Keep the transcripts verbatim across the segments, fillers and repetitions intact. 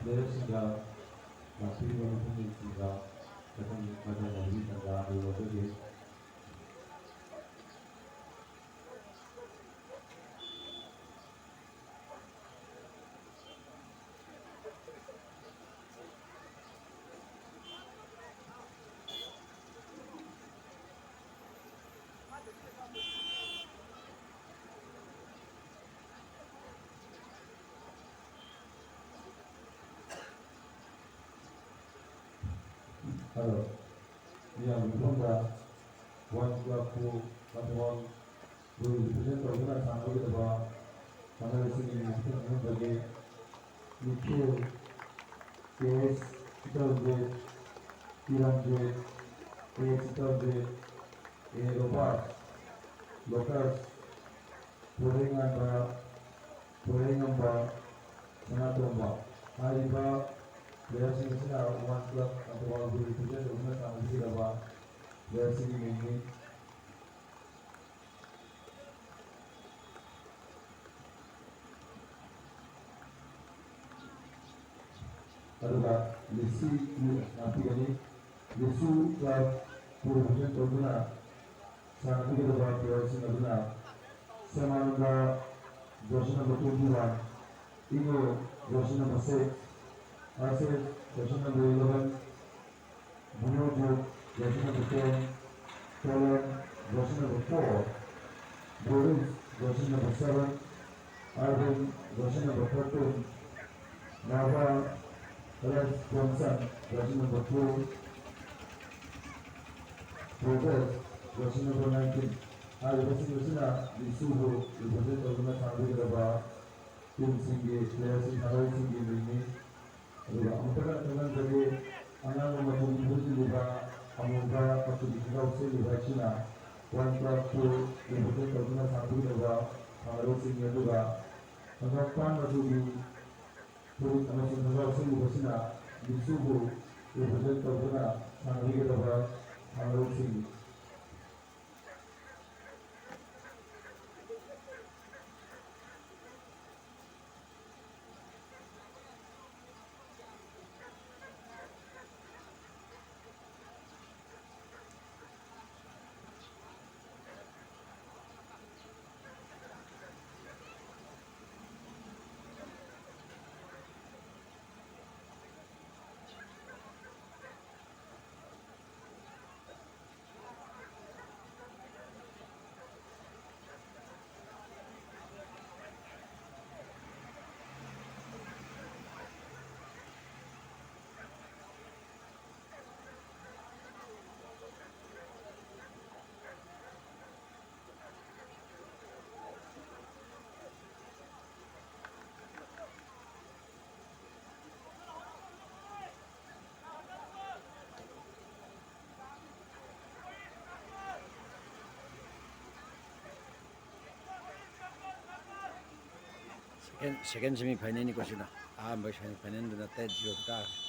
ꯂꯩꯔꯛꯁꯤꯡꯗ ꯂꯥꯛꯄꯤꯔꯤꯕ ꯃꯐꯝꯁꯤꯡꯁꯤꯡꯗ ꯃꯊꯪ ꯃꯊꯪ ꯇꯧꯕꯒꯤ ꯇꯥꯟꯖꯥ ꯑꯗꯨ ꯂꯧꯖꯒꯦ꯫ ꯍꯜꯂꯣ꯫ ꯃꯤꯌꯥꯝꯒꯤ ꯃꯐꯝꯗ ꯋꯥꯟ ꯀ꯭ꯂꯕꯄꯨ ꯋꯥꯟ ꯕꯨ ꯔꯤꯄ꯭ꯔꯖꯦꯟ ꯇꯧꯗꯨꯅ ꯁꯥꯟꯅꯔꯣꯏꯗꯕ ꯁꯥꯟꯅꯔꯣꯏꯁꯤꯡꯒꯤ ꯃꯤꯡ ꯑꯁꯤ ꯈꯪꯍꯟꯖꯒꯦ꯫ ꯅꯤꯈꯤꯜ, ꯀꯦ ꯑꯦꯁ ꯆꯤꯇꯔꯟꯖꯤꯠ, ꯀꯤꯔꯟꯖꯤꯠ, ꯑꯦ ꯆꯤꯇꯔꯟꯖꯤꯠ, ꯑꯦ ꯔꯣꯕꯥꯔꯠ, ꯂꯣꯀꯁ, ꯄꯣꯏꯔꯩꯉꯥꯟꯕ, ꯄꯣꯏꯔꯩꯉꯝꯕ, ꯁꯅꯥꯇꯣꯝꯕ꯫ ꯍꯥꯏꯔꯤꯕ ꯄ꯭ꯂꯦꯌꯔꯁꯤꯡ ꯑꯁꯤꯅ ꯋꯥꯟ ꯀ꯭ꯂꯕ ꯅꯝꯕꯔ ꯋꯥꯟꯕꯨ ꯔꯤꯄ꯭ꯔꯖꯦꯟ ꯇꯧꯗꯨꯅ ꯁꯥꯟꯅꯕꯤꯒꯗꯕ ꯄ꯭ꯂꯦꯌꯔꯁꯤꯡꯒꯤ ꯃꯤꯡꯅꯤ꯫ ꯑꯗꯨꯒ ꯂꯤꯁꯤ ꯉꯥꯛꯄꯤꯒꯅꯤ꯫ ꯂꯤꯁꯨ ꯀ꯭ꯂꯕꯄꯨ ꯔꯤꯄ꯭ꯔꯖꯦꯟ ꯇꯧꯗꯨꯅ ꯁꯥꯟꯅꯕꯤꯒꯗꯕ ꯄ꯭ꯂꯦꯌꯔꯁꯤꯡ ꯑꯗꯨꯅ ꯁꯦꯃꯥꯅꯟꯗ, jersey number twenty one, Ingo, jersey number six, Asif, jersey number eleven, Manoj, jersey number ten, Tolen, jersey number four, Boris, jersey number seven, Arbin, jersey number thirteen, Naba, Alex Johnson, jersey number two, Progress, jersey number nineteen꯫ ꯍꯥꯏꯔꯤꯕꯁꯤꯡ ꯑꯁꯤꯅ ꯂꯤꯁꯨꯕꯨ ꯔꯤꯄ꯭ꯔꯖꯦꯟ ꯇꯧꯗꯨꯅ ꯁꯥꯟꯅꯕꯤꯒꯗꯕ ꯇꯤꯝꯁꯤꯡꯒꯤ ꯄ꯭ꯂꯦꯌꯔꯁꯤꯡ, ꯁꯥꯟꯅꯔꯣꯏꯁꯤꯡꯒꯤ ꯃꯤꯡꯅꯤ꯫ ꯑꯗꯨꯒ ꯑꯃꯨꯛꯇꯒ ꯈꯪꯍꯟꯖꯒꯦ, ꯑꯉꯥꯡꯕ ꯃꯆꯨꯒꯤ ꯐꯨꯔꯤꯠ ꯂꯤꯠꯂꯤꯕ, ꯑꯃꯨꯕ ꯃꯆꯨꯒꯤ ꯈꯣꯡꯒ꯭ꯔꯥꯎ ꯁꯦꯠꯂꯤꯕ ꯑꯁꯤꯅ ꯋꯥꯟ ꯀ꯭ꯂꯕꯄꯨ ꯔꯤꯄ꯭ꯔꯖꯦꯟ ꯇꯧꯗꯨꯅ ꯁꯥꯟꯅꯕꯤꯒꯗꯕ ꯁꯥꯟꯅꯔꯣꯏꯁꯤꯡꯅꯤ꯫ ꯑꯗꯨꯒ ꯍꯪꯒꯥꯝꯄꯥꯟ ꯃꯆꯨꯒꯤ ꯐꯨꯔꯤꯠ ꯑꯃꯁꯨꯡ ꯈꯣꯡꯒ꯭ꯔꯥꯎ ꯁꯦꯠꯂꯤꯕꯁꯤꯅ ꯂꯤꯁꯨꯕꯨ ꯔꯤꯄ꯭ꯔꯖꯦꯟ ꯇꯧꯗꯨꯅ ꯁꯥꯟꯅꯕꯤꯒꯗꯕ ꯁꯥꯟꯅꯔꯣꯏꯁꯤꯡꯅꯤ꯫ Second, second semi final ꯅꯤꯀꯣ ꯁꯤꯅ꯫ ꯑꯍꯥꯟꯕ semi final ꯗꯨꯅ ten zero ꯗ ꯀꯥꯈ꯭ꯔꯦ꯫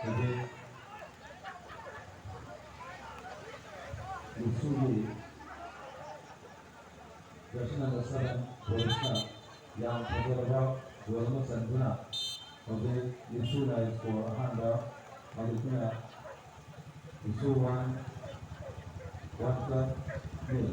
ꯍꯧꯖꯤꯛ ꯅꯤꯁꯨꯒꯤ ꯖꯔꯁꯤ ꯅꯝꯕꯔ ꯁꯚꯦꯟ ꯕꯣꯔꯤꯁꯅ ꯌꯥꯝ ꯐꯖꯔꯕ ꯒꯣꯜ ꯑꯃ ꯆꯟꯗꯨꯅ ꯍꯧꯖꯤꯛ ꯅꯤꯁꯨꯅ ꯁ꯭ꯀꯣꯔ ꯑꯍꯥꯟꯕ ꯃꯥꯂꯦꯝꯁꯤꯡꯅ ꯅꯤꯁꯨ ꯋꯥꯟ, ꯋꯥꯟ ꯀꯞ ꯅꯤꯜ꯫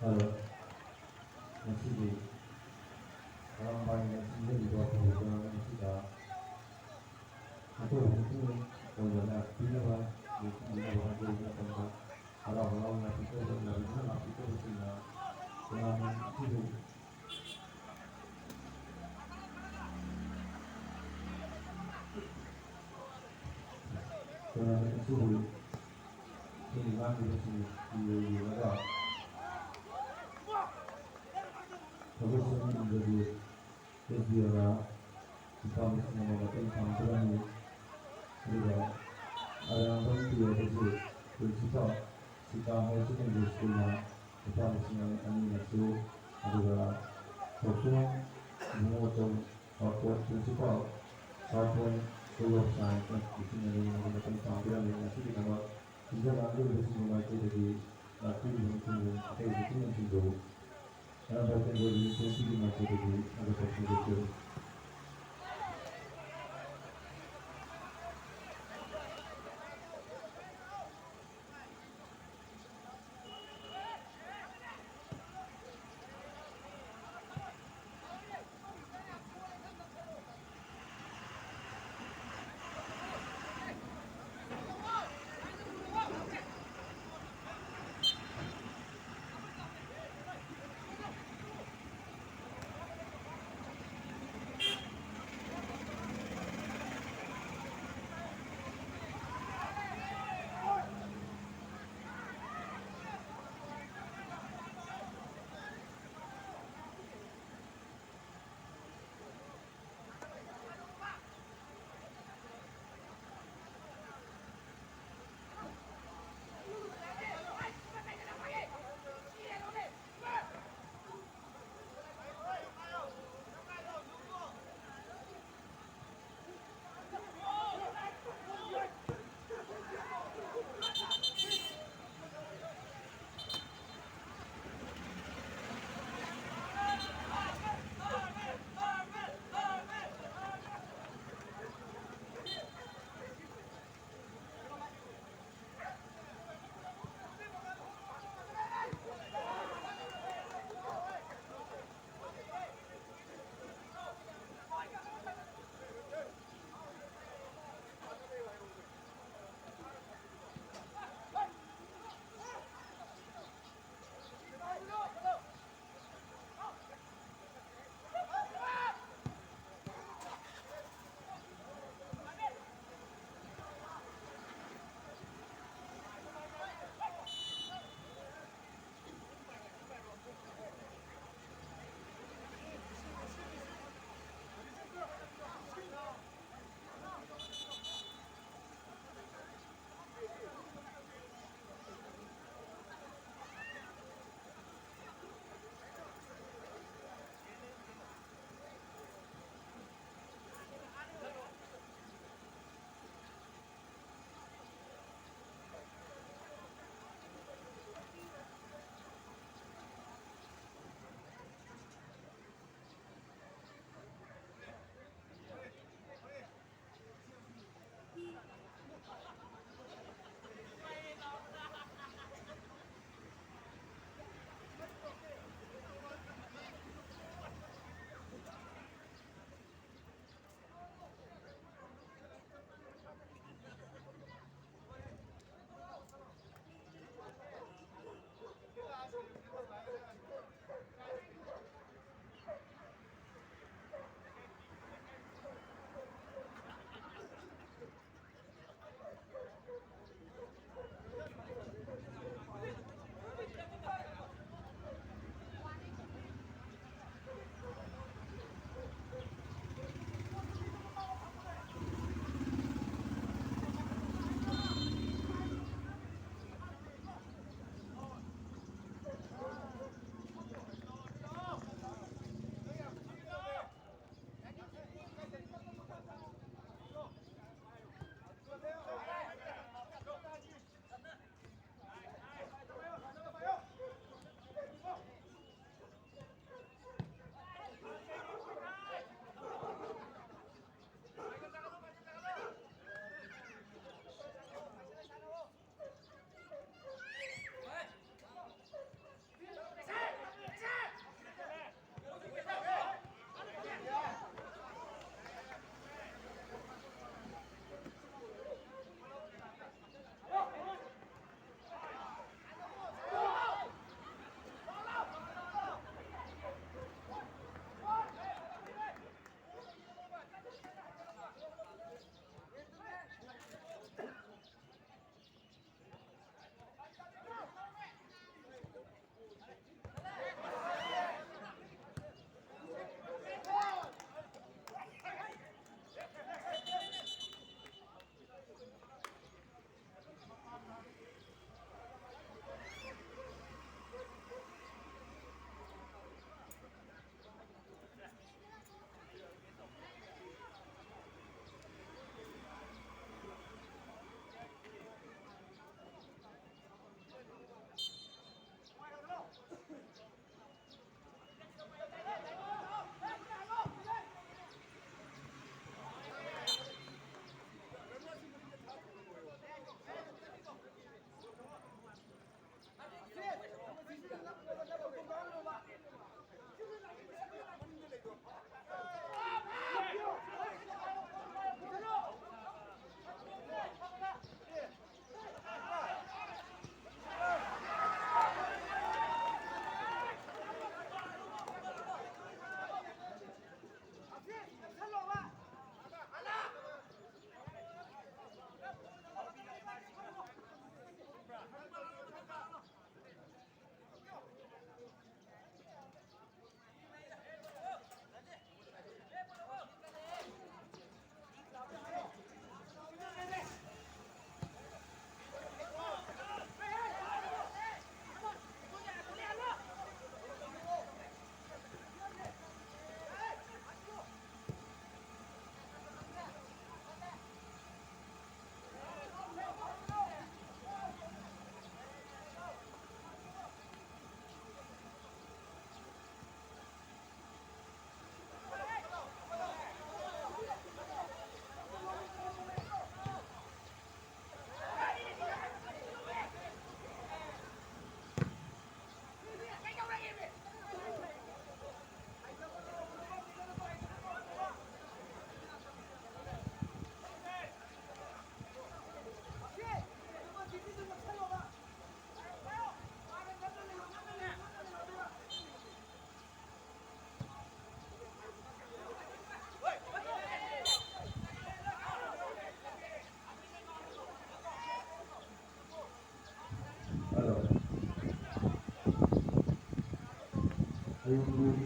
ꯍꯜꯂꯣ꯫ ꯉꯁꯤꯒꯤ ꯑꯔꯥꯝꯕꯥꯏꯅ ꯁꯤꯟꯖꯔꯤꯕ ꯄ꯭ꯔꯣꯒ꯭ꯔꯥꯝ ꯑꯁꯤꯗ ꯑꯩꯈꯣꯏ ꯃꯄꯨꯡ ꯑꯣꯏꯕ ꯂꯥꯛꯄꯤꯅꯕ ꯌꯦꯡꯁꯤꯟꯕꯤꯅꯕ ꯍꯥꯏꯖꯔꯤ꯫ ꯃꯇꯝꯗ ꯍꯔꯥꯎ ꯍꯔꯥꯎꯅ ꯄꯤꯊꯕ ꯂꯥꯛꯄꯤꯅꯕ ꯂꯥꯛꯄꯤꯗꯕꯁꯤꯡꯅ ꯇꯣꯔꯅꯥꯃꯦꯟ ꯑꯁꯤꯕꯨ ꯇꯣꯔꯅꯥꯃꯦꯟ ꯑꯁꯤꯕꯨ ꯏꯁꯤꯡ ꯂꯥꯡꯂꯤꯕꯁꯤꯡ ꯌꯦꯡꯂꯒ ꯊꯕꯛ ꯁꯨꯍꯟꯅꯤꯡꯕꯗꯤ ꯑꯦꯁ ꯗꯤ ꯑꯣꯅ ꯂꯨꯄꯥ ꯂꯤꯁꯤꯡ ꯑꯃ ꯃꯇꯦꯡ ꯄꯥꯡꯖꯔꯝꯃꯤ꯫ ꯑꯗꯨꯒ ꯑꯔꯥꯝꯕꯝ ꯄꯤ ꯑꯣ ꯗꯁꯨ Principal, Sita Higher Secondary School ꯅ ꯂꯨꯄꯥ ꯂꯤꯁꯤꯡ ꯑꯅꯤꯅ ꯁꯨ, ꯑꯗꯨꯒ ꯊꯣꯛꯆꯣꯝ ꯏꯕꯨꯡꯉꯣꯇꯣꯝ, Principal, South Point School of Science ꯅ ꯂꯤꯁꯤꯡ ꯑꯅꯤ ꯃꯇꯦꯡ ꯄꯥꯡꯕꯤꯔꯝꯃꯤ꯫ ꯉꯁꯤꯒꯤꯗꯃꯛ ꯁꯤꯟꯖ ꯂꯥꯡꯖꯔꯤꯕꯁꯤꯡꯒꯤ ꯃꯥꯏꯀꯩꯗꯒꯤ ꯂꯥꯛꯄꯤꯔꯤꯕ ꯃꯤꯄꯨꯝ ꯑꯇꯩ ꯃꯤꯄꯨꯝꯁꯤꯡꯕꯨ ꯀꯔꯝꯕ ꯀꯦꯟꯗ꯭ꯔꯒꯤ ꯃꯤꯄꯨꯝꯁꯤꯒꯤ ꯃꯥꯏꯀꯩꯗꯒꯤ ꯊꯥꯒꯠꯄ ꯐꯣꯡꯗꯣꯛꯆꯔꯤ꯫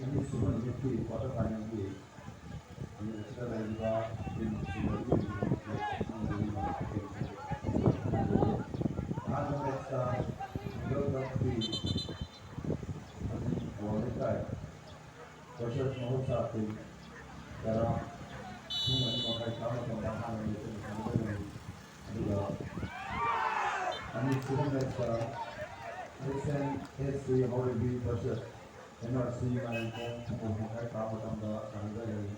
ꯑꯅꯤꯁꯨꯕ ꯅꯨꯃꯤꯠꯀꯤ quarter finalꯒꯤ ꯅꯨꯃꯤꯠ ꯑꯁꯤꯗ ꯂꯩꯔꯤꯕ teamꯁꯤꯡ ꯑꯗꯨꯒꯤ ꯑꯍꯥꯟꯕ matchꯇ Middle Club P ꯑꯁꯤ ꯋꯥꯡꯂꯩꯀꯥꯏ versus ꯃꯍꯧꯁꯥ team ꯇꯔꯥ ꯄꯨꯡ ꯑꯅꯤ ꯃꯈꯥꯏ ꯇꯥꯕ ꯃꯇꯝꯗ ꯑꯍꯥꯟꯕ match ꯑꯗꯨ ꯁꯥꯟꯅꯒꯗꯕꯅꯤ꯫ ꯑꯗꯨꯒ ꯑꯅꯤꯁꯨꯕ matchꯇ S M S C ꯍꯥꯎꯔꯩꯕꯤ versus M R C ꯃꯥꯏꯔꯦꯟꯈꯣꯡ ꯄꯨꯡ ꯑꯍꯨꯝ ꯃꯈꯥꯏ ꯇꯥꯕ ꯃꯇꯝꯗ ꯁꯥꯟꯅꯒꯗꯕꯅꯤ꯫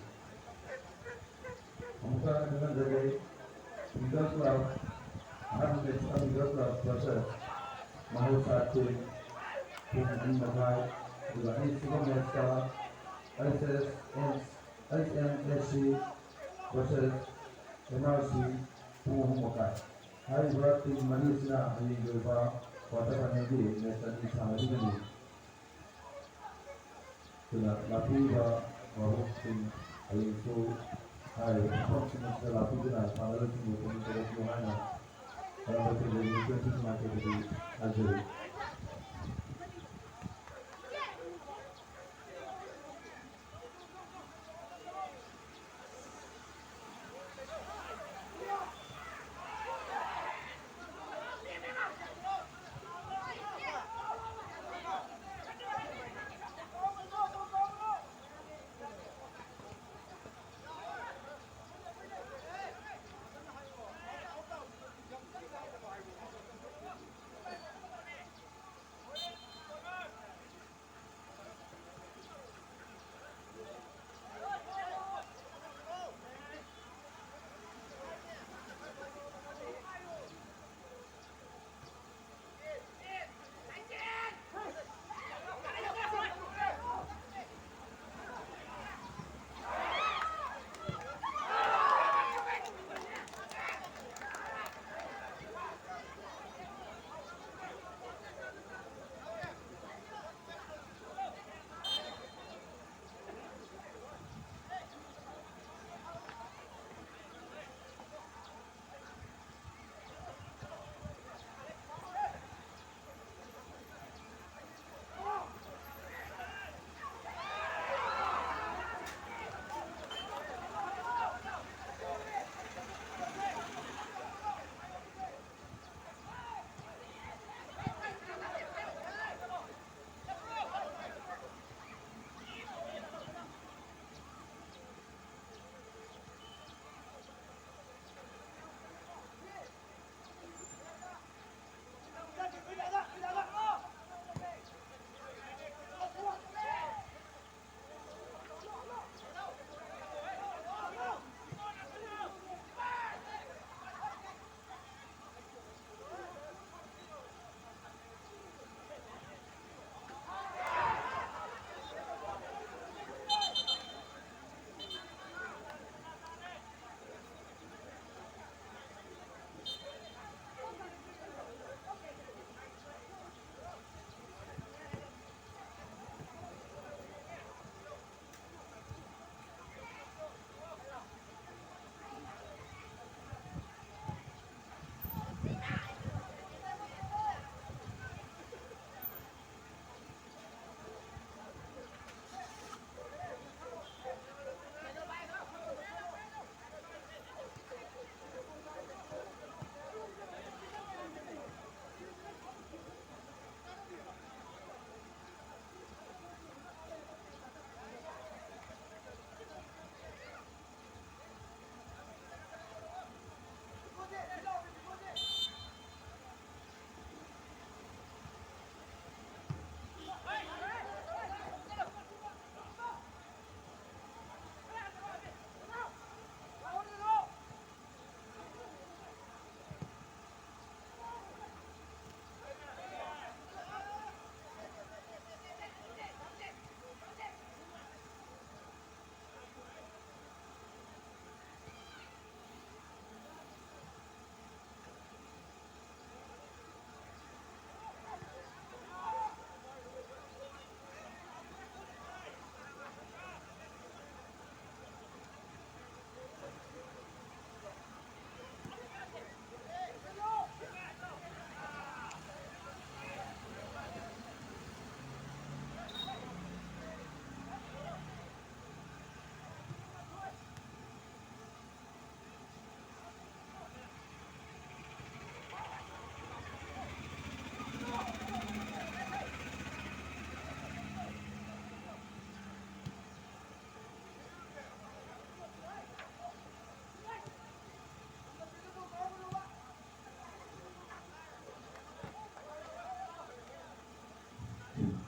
ꯑꯃꯨꯛꯀ ꯍꯟꯅ ꯈꯪꯍꯟꯖꯒꯦ, Middle Club, ꯑꯍꯥꯟꯕ matchꯇ Middle Club versus ꯃꯍꯧꯁꯥ team ꯄꯨꯡ ꯑꯅꯤ ꯃꯈꯥꯏ, ꯑꯗꯨꯒ ꯑꯅꯤꯁꯨꯕ matchꯇ S S S, S M S C versus M R C ꯄꯨꯡ ꯑꯍꯨꯝ ꯃꯈꯥꯏ꯫ ꯍꯥꯏꯔꯤꯕ team ꯃꯔꯤ ꯑꯁꯤꯅ ꯍꯌꯦꯡꯒꯤ ꯑꯣꯏꯕ quarter finalꯒꯤ match ꯑꯅꯤ ꯁꯥꯟꯅꯈꯤꯒꯅꯤ꯫ ꯑꯗꯨꯅ ꯂꯥꯛꯄꯤꯔꯤꯕ ꯚꯥꯕꯣꯛꯁꯤꯡ ꯍꯌꯦꯡꯁꯨ ꯍꯥꯏꯔꯤꯕ ꯃꯐꯝꯁꯤꯡ ꯑꯁꯤꯗ ꯂꯥꯛꯄꯤꯗꯨꯅ ꯁꯥꯟꯅꯔꯣꯏꯁꯤꯡꯕꯨ ꯄꯨꯛꯅꯤꯡ ꯊꯧꯒꯠꯄꯤꯌꯨ ꯍꯥꯏꯅ ꯀꯔꯝꯕ ꯇꯨꯔꯦꯜꯒꯤ ꯃꯥꯏꯀꯩꯗꯒꯤ ꯍꯥꯏꯖꯔꯤ꯫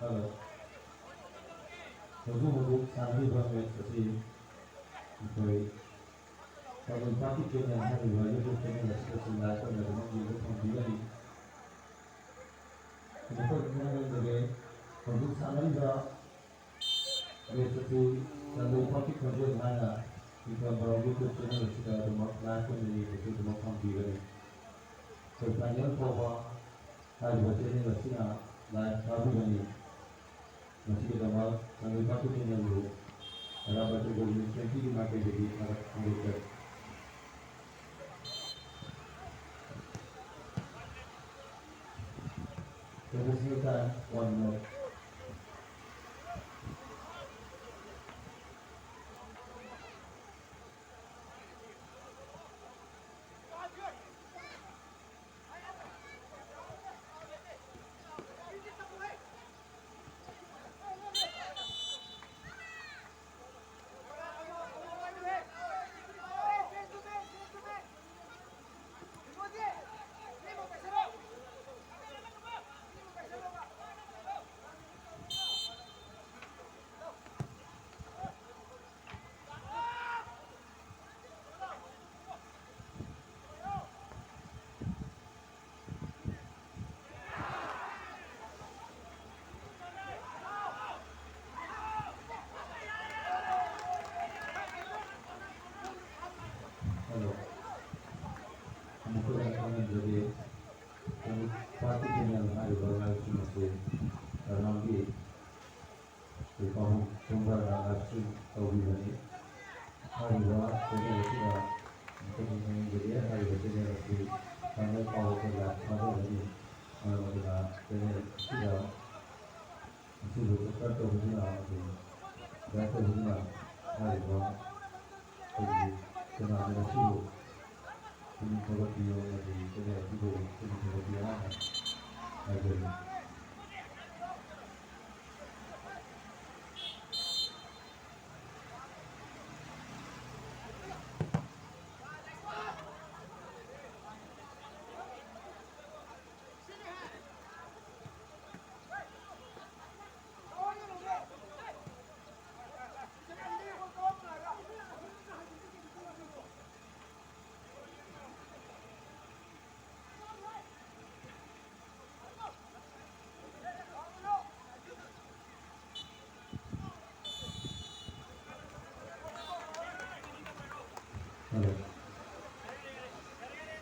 ꯍꯜꯂꯣ꯫ ꯍꯧꯖꯤꯛ ꯍꯧꯖꯤꯛ ꯁꯥꯟꯅꯔꯤꯕ ꯃꯦꯠꯁ ꯑꯁꯤ ꯑꯩꯈꯣꯏ ꯇꯥꯃꯤꯜ ꯄꯥꯔꯇꯤ ꯆꯦꯅꯦꯜ ꯍꯥꯏꯔꯤꯕ ꯌꯨꯇ꯭ꯌꯨꯕ ꯆꯦꯅꯦꯜ ꯑꯁꯤꯗꯁꯨ ꯂꯥꯏꯚ ꯑꯣꯏꯅ ꯑꯗꯨꯃꯛ ꯌꯦꯡꯕ ꯐꯪꯕꯤꯒꯅꯤ꯫ ꯃꯈꯣꯏ ꯈꯪꯍꯟꯖꯒꯦ, ꯍꯧꯖꯤꯛ ꯁꯥꯟꯅꯔꯤꯕ ꯃꯦꯠꯁ ꯑꯁꯤ ꯇꯥꯃꯤꯜ ꯄꯥꯔꯇꯤ ꯈꯣꯟꯖꯦꯜ ꯍꯥꯏꯅ ꯏꯟꯀꯝ ꯕ꯭ꯔꯥꯎꯟ ꯌꯨꯇ꯭ꯌꯨꯕ ꯆꯦꯅꯦꯜ ꯑꯁꯤꯗ ꯑꯗꯨꯃꯛ ꯂꯥꯏꯚ ꯑꯣꯏꯅ ꯌꯦꯡꯕꯁꯨ ꯑꯗꯨꯃꯛ ꯐꯪꯕꯤꯒꯅꯤ꯫ ꯑꯩꯈꯣꯏ ꯐꯥꯏꯅꯦꯜ ꯐꯥꯎꯕ ꯍꯥꯏꯔꯤꯕ ꯆꯦꯅꯦꯜ ꯑꯁꯤꯅ ꯂꯥꯏꯚ ꯊꯥꯕꯤꯒꯅꯤ꯫ ꯃꯁꯤꯒꯤꯗꯃꯛ ꯇꯥꯃꯤꯜ ꯄꯥꯔꯇꯤ ꯆꯦꯅꯦꯜꯕꯨ ꯑꯔꯥꯕ ꯇꯨ ꯊꯥꯎꯖꯟ ꯇ꯭ꯋꯦꯟꯇꯤꯒꯤ ꯃꯥꯏꯀꯩꯗꯒꯤ ꯊꯥꯒꯠ ꯐꯣꯡꯗꯣꯛꯆꯔꯤ꯫ Additional time, one minute. Hello. ꯑꯃꯨꯛꯀ ꯍꯟꯅ ꯈꯪꯍꯟꯖꯒꯦ꯫ ꯄꯥꯔꯇꯤ ꯆꯦꯅꯦꯜ ꯍꯥꯏꯔꯤꯕ ꯂꯥꯏꯚꯁꯤꯡ ꯑꯁꯤ ꯀꯔꯅꯥꯒꯤ ꯑꯩꯈꯣꯏ ꯄꯥꯕꯨꯡ ꯁꯣꯝꯗ ꯂꯥꯏꯚꯁꯨ ꯇꯧꯕꯤꯕꯅꯤ꯫ ꯍꯥꯏꯔꯤꯕ ꯆꯦꯅꯦꯜ ꯑꯁꯤꯗ ꯑꯩꯈꯣꯏꯒꯤ ꯈꯪꯍꯟꯖꯒꯦ, ꯍꯥꯏꯔꯤꯕ ꯆꯦꯅꯦꯜ ꯑꯁꯤ ꯐꯥꯏꯅꯦꯜ ꯐꯥꯎꯕ ꯑꯩꯈꯣꯏ ꯂꯥꯏꯚ ꯊꯥꯖꯒꯅꯤ꯫ ꯃꯔꯝ ꯑꯗꯨꯅ ꯆꯦꯅꯦꯜ ꯑꯁꯤꯗ ꯑꯁꯤꯕꯨ ꯁꯕꯁꯀ꯭ꯔꯥꯏꯕ ꯇꯧꯕꯤꯗꯨꯅ ꯑꯃꯗꯤ ꯂꯥꯏꯛ ꯇꯧꯕꯤꯗꯨꯅ ꯍꯥꯏꯔꯤꯕ ꯑꯩꯈꯣꯏꯒꯤ ꯆꯦꯅꯦꯜ ꯑꯁꯤꯕꯨ ꯄꯨꯛꯅꯤꯡ ꯊꯧꯒꯠꯄꯤꯌꯨ ꯑꯃꯗꯤ ꯆꯦꯅꯦꯜ ꯑꯁꯤꯕꯨ ꯄꯨꯛꯅꯤꯡ ꯊꯧꯒꯠꯄꯤꯌꯨ ꯍꯥꯏꯅ ꯍꯥꯏꯖꯔꯤ꯫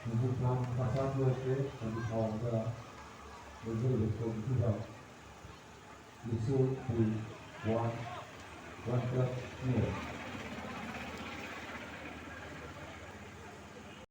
From Prasad Loke and the founder, the Village Committee of Yusuf P one, one club here.